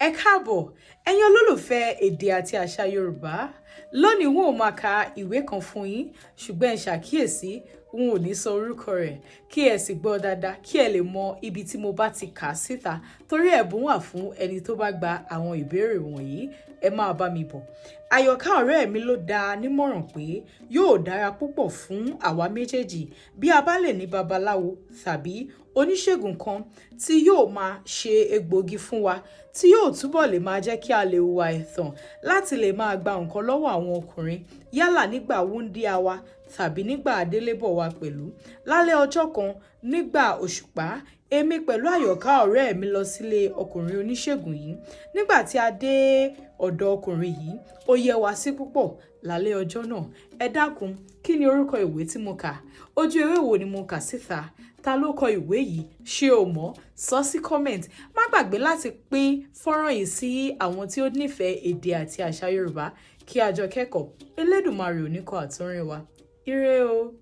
Ẹ káàbọ̀, ẹ̀yin olólùfẹ́ èdè àti àṣà Yorùbá. Lónìí, wọn ò máa ka ìwé kan fún yín, ṣùgbọ́n ẹ ṣàkíyèsí, n ò ní sọ orúkọ rẹ̀, kí ẹ sì gbọ́ dáadáa kí ẹ lè mọ ibi tí mo bá ti kà á síta, torí ẹ̀bùn wà fún ẹni tó bá gba àwọn ìbéèrè wọ̀nyí. Ẹ máa bá mi bọ̀. Àyọ̀ká ọ̀rẹ́ mi ló dá a nímọ̀ràn pé yóò dára púpọ̀ fún àwa méjèèjì bí a bá lè ní babaláwo tàbí oníṣègùn kan tí yóò máa ṣe egbòogi fún wa, tí yóò túbọ̀ lè máa jẹ́ kí a lè hùwà ẹ̀tàn láti lè máa gba nǹkan lọ́wọ́ àwọn ọkùnrin, yálà nígbà wúńdíá wa tàbí nígbà adélébọ̀ wa pẹ̀lú. Lálẹ́ ọjọ́ kan nígbà òṣùpá, èmi pẹ̀lú Àyọ̀ká ọ̀rẹ́ mi lọ sílé ọkùnrin oníṣègùn yìí. Nígbà tí a dé ọ̀dọ̀ ọkùnrin yìí, ó yẹ́ wa sí púpọ̀ lálẹ́ ọjọ́ náà. Ẹ dákun, kí ni orúkọ ìwé tí mo kà? Ojú ewé wo ni mo kà síta? Ta ló kọ ìwé yìí? Ṣé o mọ̀? Sọ sí comment. Má gbàgbé láti pín fọ́nrán yìí sí àwọn tí ó nífẹ̀ẹ́ èdè àti àṣà Yorùbá kí a jọ kẹ́kọ̀ọ́. Elédùmarè ò ní kọ àtúnrìn wa. Ire o.